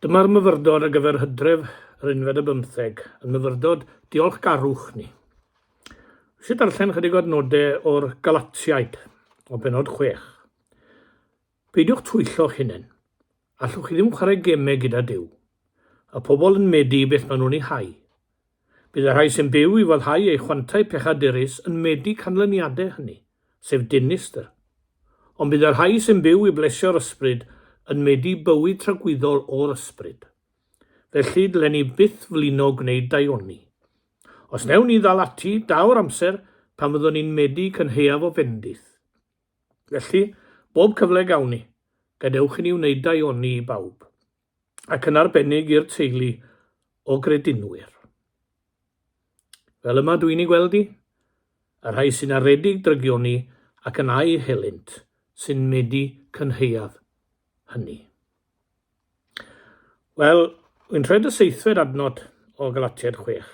Dyma'r myfyrdod ar gyfer Hydref yr unfed a bymtheg, yn myfyrdod diolchgarwch ni. Eisiau darllen chydig o adnodau o'r Galatiaid, o benod 6. Peidiwch twyllo'ch hunain. Allwch chi ddim chwarae gemau gyda Duw. Y pobl yn medi beth maen nhw'n ei hau. Bydd y rhai sy'n byw i foddhau eu chwantau pechadurus yn medi canlyniadau hynny, sef dinistr. Ond bydd y rhai sy'n byw i blesio'r Ysbryd yn medi bywyd tragwyddol o'r Ysbryd. Felly, dylen ni byth flino gwneud daioni. Os wnewn ni ddal ati, daw'r amser pan fyddwn ni'n medi cynhaeaf o fendith. Felly, bob cyfle gawn ni, gadewch i ni wneud daioni i bawb, ac yn arbennig i'r teulu o gredinwyr. Fel yma dwi'n ei gweld i, y rhai sy'n aredig drygioni ac yn a'u helynt sy'n medi cynhaeaf hynny. Wel, wy'n rhed y seithfed adnod o Galatiaid 6.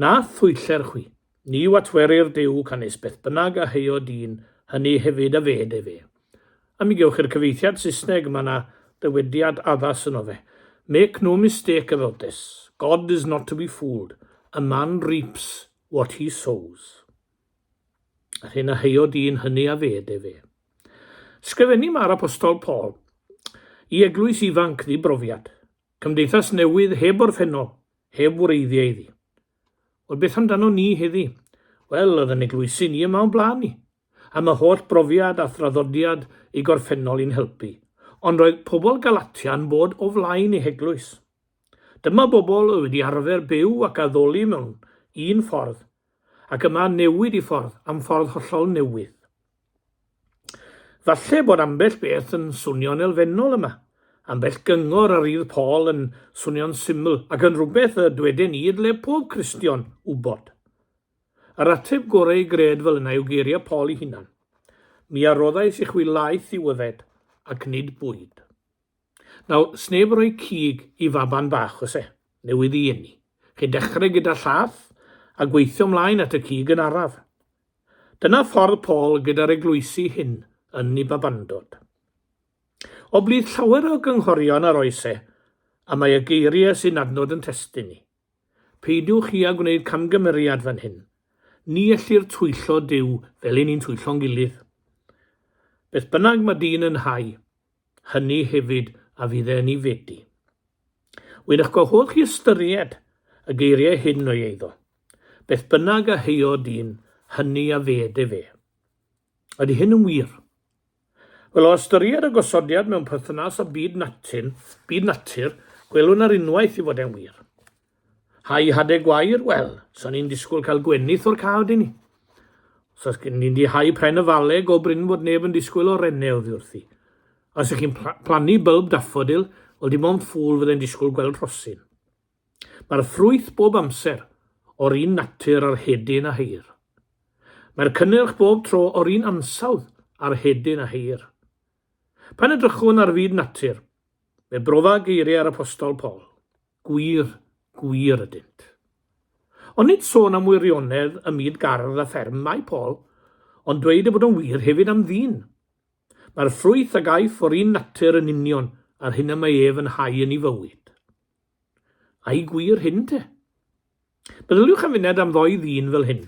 Na thwyller chwi, ni watwerir Duw canys beth bynnag a heio dyn, hynny hefyd a fed efe. A mi gewch chi'r cyfieithiad Saesneg, mae yna ddywediad addas yno fe. Make no mistake about this, God is not to be fooled, a man reaps what he sows. Yr hyn a heio dyn hynny a fed efe. Sgrifennu mae'r Apostol Paul i eglwys ifanc ddibrofiad, cymdeithas newydd heb orffennol, heb wreiddiau iddi. Wel, beth amdano ni heddi? Wel, oedd yn eglwysi ni yma o'n blaen ni. Am y holl brofiad a thraddodiad ei gorffennol i'n helpu. Ond roedd pobl Galatia'n bod o flaen eu heglwys. Dyma bobl oedd wedi arfer byw ac addoli mewn un ffordd, ac yma newid i ffordd am ffordd hollol newydd. Falle bod ambell beth yn swnio'n elfennol yma, ambell gyngor a rydd Paul yn swnio'n syml ac yn rhywbeth y dweden i y dyle pob Cristion wybod. Yr ateb gorau i gred fel yna yw geiriau Paul ei hunan, Mi a roddais i chwi laeth i'w yfed, ac nid bwyd. Nawr, sneb yn rhoi cig i faban bach, oes e? Newydd i eni. Chi'n dechrau gyda llath, a gweithio mlaen at y cig yn araf. Dyna ffordd Paul gyda'r eglwysi hyn yn ei babandod. O blith llawer o gynghorion a roes e, a mae y geiriau sy'n adnod yn testun ni. Peidiwch chi â gwneud camgymeriad fan hyn. Ni ellir twyllo Duw fel 'yn ni'n twyllo'n gilydd. Beth bynnag mae dyn yn hau, hynny hefyd a fydd e'n ei fedi. Wy'n eich gwahodd chi ystyried y geiriau hyn o'i eiddo. Beth bynnag a heuo dyn, hynny a fed efe. Ydy hyn yn wir? Wel, o ystyried y gosodiad mewn perthynas â byd natur, byd natur, gwelwn ar unwaith i fod e'n wir. Hau hade gwair? Wel, so ni'n disgwyl cael gwenith o'r cae, ydyn ni? Os oes ni'n di hau pren y fale, go brin fod neb yn disgwyl orenne oddi wrthi. Os ych chi'n plannu bylb daffodil, wel dim ond ffŵl fydde'n disgwyl gweld rhosyn. Mae'r ffrwyth bob amser o'r un natur â'r hedyn a heir. Mae'r cynnyrch bob tro o'r un ansawdd â'r hedyn a heir. Pan edrychwn ar fyd natur, fe brofa geiriau'r Apostol Paul, Gwir, gwir ydynt. Ond nid sôn am wirionedd ym myd gardd a fferm mae Paul, ond dweud ei bod yn wir hefyd am ddyn. Mae'r ffrwyth a gaiff o'r un natur yn union â'r hyn y mae ef yn hau yn ei fywyd. Ai gwir hyn te? Meddyliwch am funed am ddoi ddyn fel hyn.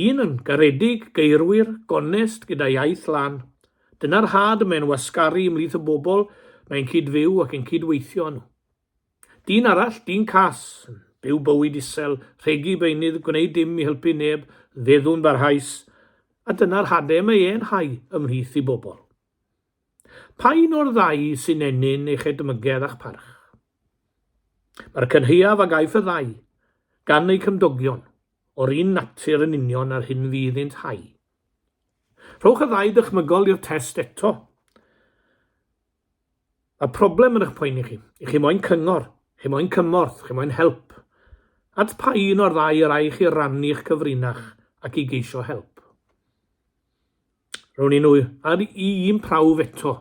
Un yn garedig, geirwir, gonest, gyda iaith lân. Dyna'r had y mae'n wasgaru ymhlith y bobl mae'n cyd-fyw ac yn cyd-weithio â nhw. Dyn arall, dyn cas, yn byw bywyd isel, rhegi beunydd, gwneud dim i helpu neb, feddw'n barhaus, a dyna'r hade mae e'n hau ymhlith i bobl. Pa un o'r ddau sy'n ennyn eich edmygedd a'ch parch? Mae'r cynhaeaf a gaiff y ddau, gan eu cymdogion, o'r un natur yn union â'r hyn fydd iddynt hau. Rhowch y ddau dychmygol i'r test eto. Mae problem yn eich poeni chi. I chi moyn cyngor, chi moyn cymorth, chi moyn help. At pa un o'r ddau yr ai chi rannu eich cyfrinach ac i geisio help? Rown ni nhw ar i un prawf eto,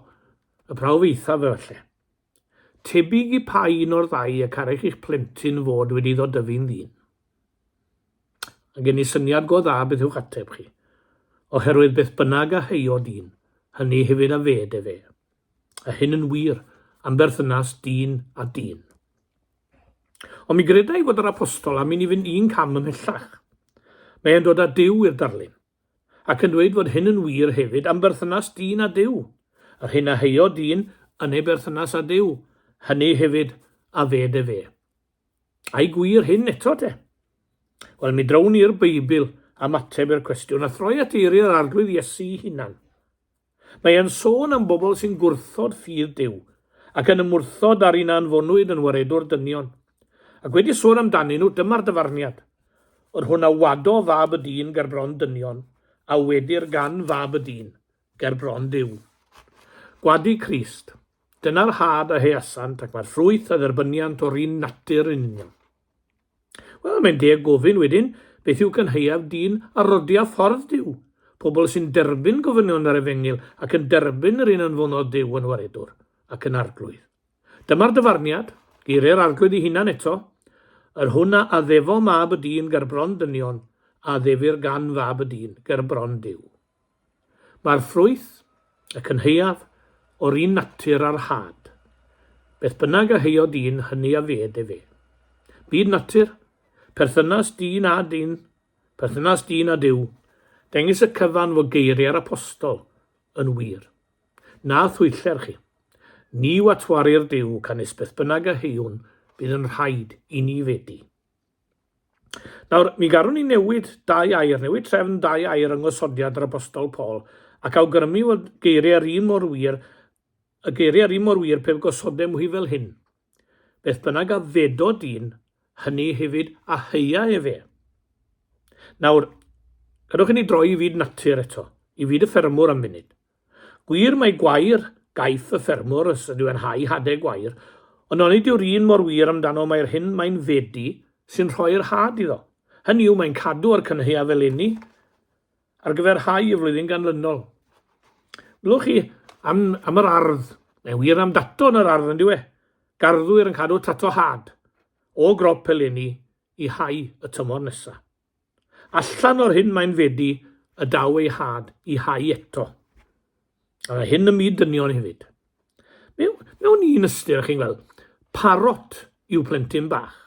y prawf eithaf efallai. Tebyg i pa un o'r ddau y carech i'ch plentyn fod wedi iddo dyfu'n ddyn. A gen i syniad go dda beth yw'ch ateb chi. Oherwydd beth bynnag a heio dyn, hynny hefyd a fed efe. A hyn yn wir am berthynas dyn a dyn. Ond mi greda i fod yr apostol am i ni fynd un cam ymhellach. Mae e'n dod â Duw i'r darlun, ac yn dweud fod hyn yn wir hefyd am berthynas dyn â Duw. Yr hyn a heio dyn yn ei berthynas â Duw, hynny hefyd a fed efe. Ai gwir hyn eto te? Wel, mi drown i'r Beibl am ateb i'r cwestiwn a throi at eiriau'r Arglwydd Iesu ei hunan. Mae e'n sôn am bobl sy'n gwrthod ffydd Duw ac yn ymwrthod â'r un a anfonwyd yn waredwr dynion. Ac wedi sôn amdanyn nhw, dyma'r dyfarniad, Yr hwn a wado fab y dyn ger bron dynion, a wedir gan fab y dyn ger bron Duw. Gwadu Crist. Dyna'r had a heasant, ac mae'r ffrwyth a dderbyniant o'r un natur yn union. Wel, mae'n deg gofyn wedyn, beth yw cynhaeaf dyn a rodia ffordd Duw? Pobl sy'n derbyn gofynion yr Efengyl ac yn derbyn yr un anfonodd Duw yn Waredwr ac yn Arglwydd. Dyma'r dyfarniad, geiriau'r Arglwydd ei hunan eto, Yr hwn a addefo mab y dyn ger bron dynion, a addefir gan fab y dyn ger bron Duw. Mae'r ffrwyth, y cynhaeaf, o'r un natur â'r had. Beth bynnag a heio dyn, hynny a fed efe. Byd natur, perthynas dyn â dyn, perthynas dyn â Duw, dengys y cyfan fod geiriau'r apostol yn wir. Na thwyller chi. Ni watwarir Duw, canys beth bynnag a heiwn, bydd yn rhaid i ni fedi. Nawr, mi garwn ni newid dau air, newid trefn dau air yng ngosodiad yr Apostol Paul, ac awgrymu fod geiriau'r un mor wir, y geiriau'r un mor wir pe gosodem hwy fel hyn. Beth bynnag a fedo dyn, hynny hefyd a heia efe. Nawr, gadewch i ni droi i fyd natur eto, i fyd y ffermwr am funud. Gwir mai gwair gaiff y ffermwr os ydyw e'n hau hadau gwair, ond onid yw'r un mor wir amdano mai'r hyn mae'n fedi sy'n rhoi'r had iddo? Hynny yw, mae'n cadw o'r cynhaeaf eleni ar gyfer hau y flwyddyn ganlynol. Welwch chi, am, am yr ardd, mae'n wir am dato yn yr ardd, yn dyw e? Garddwyr yn cadw tato had o grop eleni i hau y tymor nesaf. Allan o'r hyn mae'n fedi y daw ei had i hau eto. A mae hyn ym myd dynion hefyd. Mewn, mewn un ystyr, chi'n gweld, parot yw plentyn bach.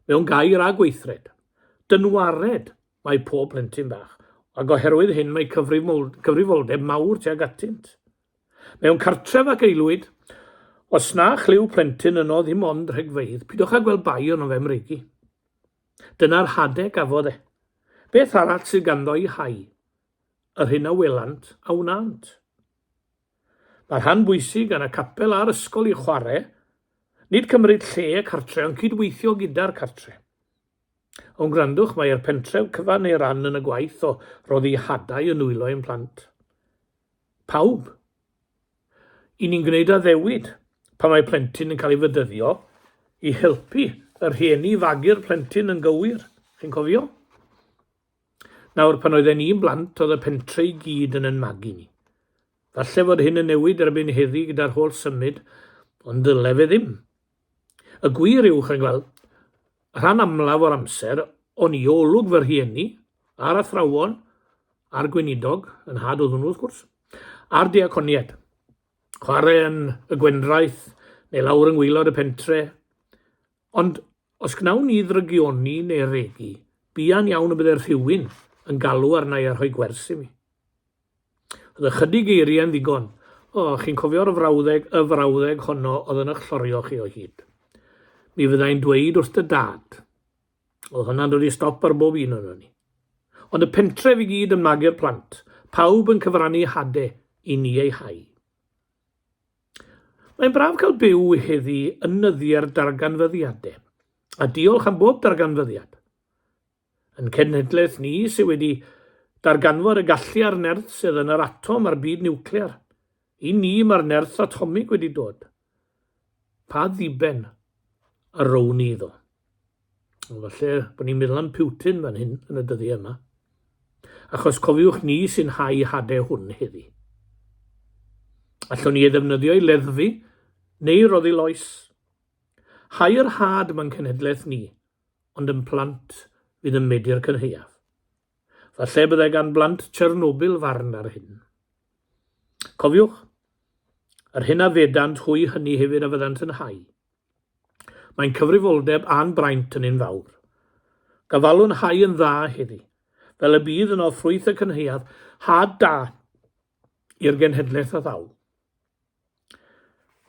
Mewn gair a gweithred. Dynwared mae pob plentyn bach, ac oherwydd hyn mae cyfrifoldeb mawr tuag atynt. Mewn cartref ac aelwyd, os na chlyw plentyn yno ddim ond rhegfeydd, pidwch â gweld bai arno fe am regi. Dyna'r hade gafodd e. Beth arall sydd ganddo i hau? Yr hyn a welant a wnânt. Mae rhan bwysig gan y capel a'r ysgol i chwarae, nid cymryd lle y cartre ond cydweithio gyda'r cartre. Ond gwrandwch, mae i'r pentref cyfan ei ran yn y gwaith o roddi hadau yn nwylo ein plant. Pawb. I ni'n gwneud addewid pan mae plentyn yn cael ei fedyddio i helpu y rhieni i fagu'r plentyn yn gywir. Chi'n cofio? Nawr, pan oedden ni'n blant, oedd y pentre i gyd yn yn magu ni. Falle fod hyn yn newid erbyn heddi gyda'r holl symud, ond ddyle fe ddim. Y gwir yw, chi'n gweld, rhan amlaf o'r amser, o'n i o olwg fy rhieni, a'r athrawon, a'r gweinidog, yn nhad oeddwn nhw wrth gwrs, a'r diaconiaid. Chwarae yn y Gwendraeth, neu lawr yng ngwaelod y pentre. Ond os gnawn ni ddrygioni neu regi, buan iawn y bydde rhywun yn galw arna i a rhoi gwers i mi. Oedd ychydig geiriau yn ddigon. O, chi'n cofio'r frawddeg, y frawddeg honno oedd yn eich llorio chi o hyd. Mi fyddai'n dweud wrth dy dad. Oedd hwnna'n dod i stop ar bob un ohonon ni. Ond y pentref i gyd yn magu'r plant, pawb yn cyfrannu hade i ni ei hau. Mae'n braf cael byw heddi yn nyddiau'r darganfyddiadau, a diolch am bob darganfyddiad. Yn cenhedlaeth ni sydd wedi darganfod y gallu a'r nerth sydd yn yr atom a'r byd niwclear. I ni mae'r nerth atomig wedi dod. Pa ddiben a rown ni iddo? Falle bod ni'n meddwl am Putin fan hyn yn y dyddiau yma. Achos cofiwch ni sy'n hau hadau hwn heddi. Allwn ni ei ddefnyddio i leddfu neu roddi loes. Hau'r had mae'n cenhedlaeth ni ond yn plant fydd yn medi'r cynhaeaf. Falle byddai gan blant Chernobyl farn ar hyn. Cofiwch, Yr hyn a fedant hwy hynny hefyd a fyddant yn hau. Mae'n cyfrifoldeb a'n braint yn un fawr. Gafalwn hau yn dda heddi, fel y bydd yno ffrwyth y cynhaeaf, had da i'r genhedlaeth a ddaw.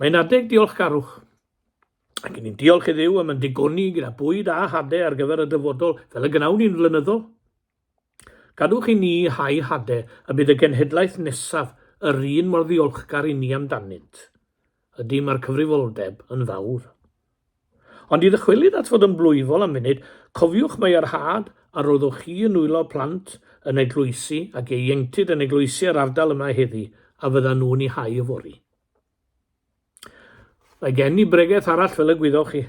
Mae'n adeg diolchgarwch, ac i ni'n diolch i Dduw am yn digoni gyda bwyd a hade ar gyfer y dyfodol, fel y gnawn ni'n flynyddol. Gadwch i ni hau hade y bydd y genhedlaeth nesaf yr un mor ddiolchgar i ni amdanynt. Ydy, mae'r cyfrifoldeb yn fawr. Ond i ddychwelyd at fod yn blwyfol am funud, cofiwch mai yr had a roddwch chi yn nwylo plant yn eglwysi ac ieuenctid yn eglwysi yr ardal yma heddi a fyddan nhw'n ei hau yfory. Mae gen i bregeth arall fel y gwyddoch chi.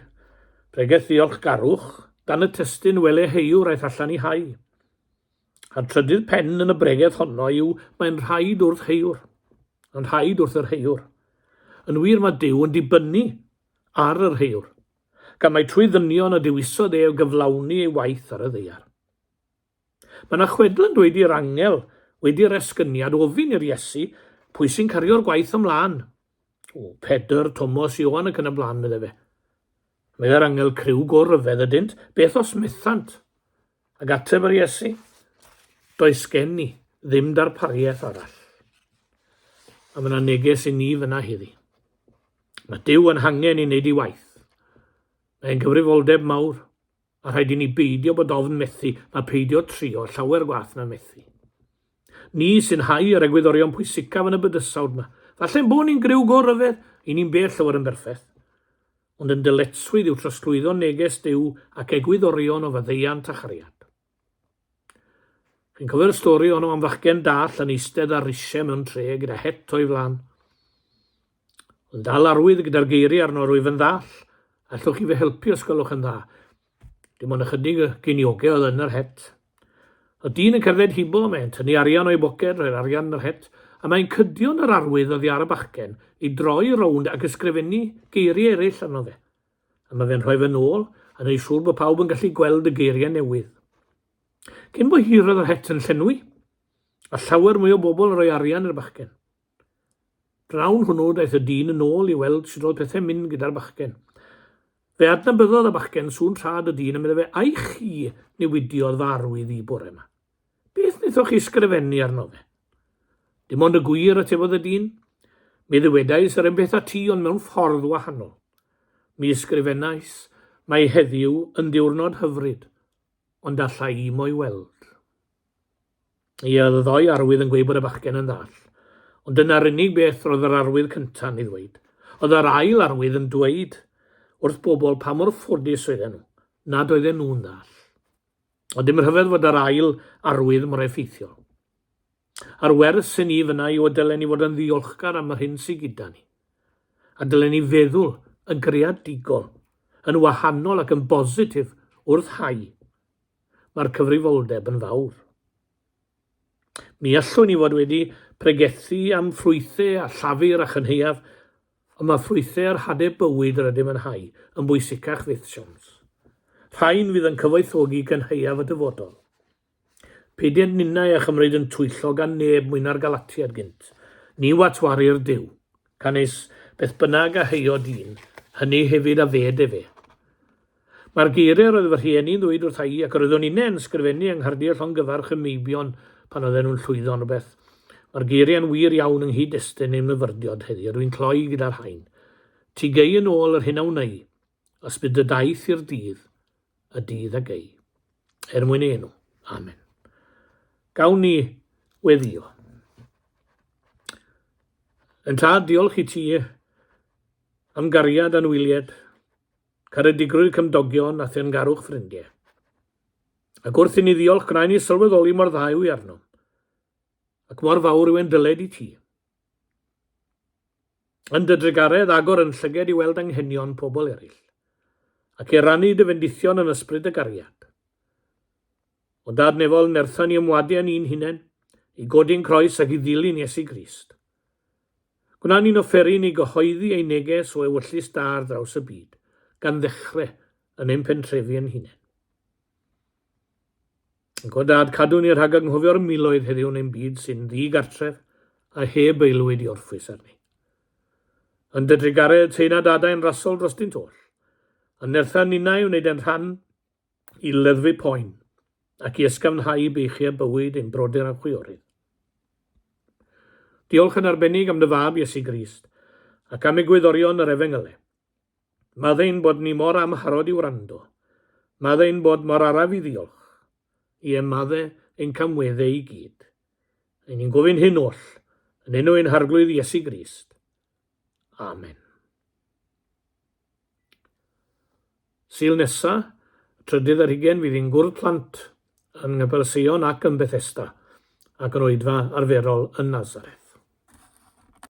Pregeth ddiolchgarwch, dan y testun wele heiwr aeth allan i hau. A'r trydydd pen yn y bregeth honno yw mae'n rhaid wrth heiwr. Yn rhaid wrth yr heiwr. Yn wir mae Duw yn dibynnu ar yr heiwr, gan mai trwy ddynion y dewisodd ef gyflawni ei waith ar y ddaear. Mae yna chwedl yn dweud i'r angel wedi'r esgyniad ofyn i'r Iesu pwy sy'n cario'r gwaith ymlaen. O, Pedr, Tomos, Ioan ac yn y blaen, meddai fe. Meddai'r angel criw go ryfedd ydynt, beth os methant? Ac ateb yr Iesu, Does gen i ddim darpariaeth arall. A mae yna neges i ni fyna heddi. Mae Duw yn hangen i wneud ei waith. Mae'n gyfrifoldeb mawr, a rhaid i ni beidio bod ofn methu, mae peidio trio llawer gwath na methu. Ni sy'n hau yr egwyddorion pwysicaf yn y bydysawd yma. Falle'n bod ni'n griw go ryfedd, i ni'n bell o fod yn berffaith. Ond yn dyletswydd yw trosglwyddo neges Duw ac egwyddorion o faddeuant a chariad. Chi'n cofio'r stori honno am fachgen dall yn eistedd ar risiau mewn tre gyda het o'i flan? Ond dal arwydd gyda'r geiriau arno rwyf yn ddall, allwch chi fy helpu os gwelwch yn dda? Dim ond ychydig geiniogau oedd yn yr het. Y dyn yn cerdded hibo, mae'n tynnu arian o'i boced, rhoi'r arian yn yr het, a mae'n cydio yn yr arwydd oddi ar y bachgen i droi rownd ac ysgrifennu geiriau eraill arno fe. A mae fe'n rhoi fe nôl a gwneud siŵr bod pawb yn gallu gweld y geiriau newydd. Cyn bo hir roedd yr het yn llenwi, a llawer mwy o bobl yn rhoi arian i'r bachgen. Prynhawn hwnnw daeth y dyn yn ôl i weld sut oedd pethau'n mynd gyda'r bachgen. Fe adnabyddodd y bachgen sŵn trad y dyn a meddai fe, Ai chi newidiodd fy arwydd i bore yma? Beth wnaethoch chi sgrifennu arno fe? Dim ond y gwir, atebodd y dyn. Mi ddywedais yr un peth â ti ond mewn ffordd wahanol. Mi ysgrifennais, mae heddiw yn ddiwrnod hyfryd, ond alla i mo'i weld. Ie, oedd y ddou arwydd yn gweud bod y bachgen yn ddall. Ond dyna'r unig beth roedd yr arwydd cynta'n ei ddweud. Oedd yr ail arwydd yn dweud wrth bobl pa mor ffodus oedden nhw, nad oedden nhw'n ddall. Ond dim rhyfedd fod yr ail arwydd mor effeithiol. A'r wers i ni fyna yw y dylen ni fod yn ddiolchgar am yr hyn sydd gyda ni. A dylen ni feddwl yn greadigol, yn wahanol ac yn bositif wrth hau. Mae'r cyfrifoldeb yn fawr. Mi allwn ni fod wedi pregethu am ffrwythau a llafur a chynhaeaf, ond mae ffrwythau a'r hadau bywyd yr ydym yn hau yn bwysicach fyth, siawns. Rhain fydd yn cyfoethogi cynhaeaf y dyfodol. Peidied ninnau â chymryd yn twyllo gan neb mwy na'r Galatiaid gynt. Ni watwarir Duw. Canys beth bynnag a heio dyn, hynny hefyd a fed efe. Mae'r geiriau yr oedd fy rhieni'n ddweud wrtha i, ac yr oeddwn inne yn sgrifennu yng Nghardiau Llongyfarch y Meibion pan oedden nhw'n llwyddo yn rhywbeth. Mae'r geiriau'n wir iawn yng nghyd-destun ein myfyrdiod heddi, a dwi'n cloi gyda'r rhain. Ti gei yn ôl yr hyn a wnei, os bydd dy daith i'r dydd, y dydd a gei. Er mwyn ei enw. Amen. Gawn ni weddio. Yn tad, diolch i ti am gariad anwylied, Caredigrwydd cymdogion a theyrngarwch ffrindiau. Ac wrth i ni ddiolch, gwna i ni sylweddoli mor dda yw i arnom, ac mor fawr yw ein dyled i ti. Yn dy drugaredd, agor yn llyged i weld anghenion pobl eraill, ac i rannu dy fendithion yn ysbryd y gariad. O Dad nefol, nertha ni ymwadu â ni'n hunain, i godi'n croes ac i ddilyn Iesu Grist. Gwna ni'n offeryn i gyhoeddi ei neges o ewyllys da ar draws y byd, gan ddechrau yn ein pentrefi ein hunain. Ac o Dad, cadw ni rhag anghofio'r miloedd heddiw yn ein byd sy'n ddi-gartref a heb aelwyd i orffwys arni. Yn dy drugaredd teuna dadau'n rasol drostynt oll, a nertha ninnau wneud ein rhan i leddfu poen ac i ysgafnhau beichiau bywyd ein brodyr a'n chwiorydd. Diolch yn arbennig am dy Fab Iesu Grist ac am egwyddorion yr Efengylau. Maddeu'n bod ni mor amharod i wrando. Maddeu'n bod mor araf i ddiolch. Ie, madde ein camweddau i gyd. Ry'n ni'n gofyn hyn oll yn enw ein Harglwydd Iesu Grist. Amen. Sul nesa, y trydydd ar hugen, fydd hi'n gwrdd plant yn Nghapel Seion ac yn Bethesda, ac yn oedfa arferol yn Nazareth.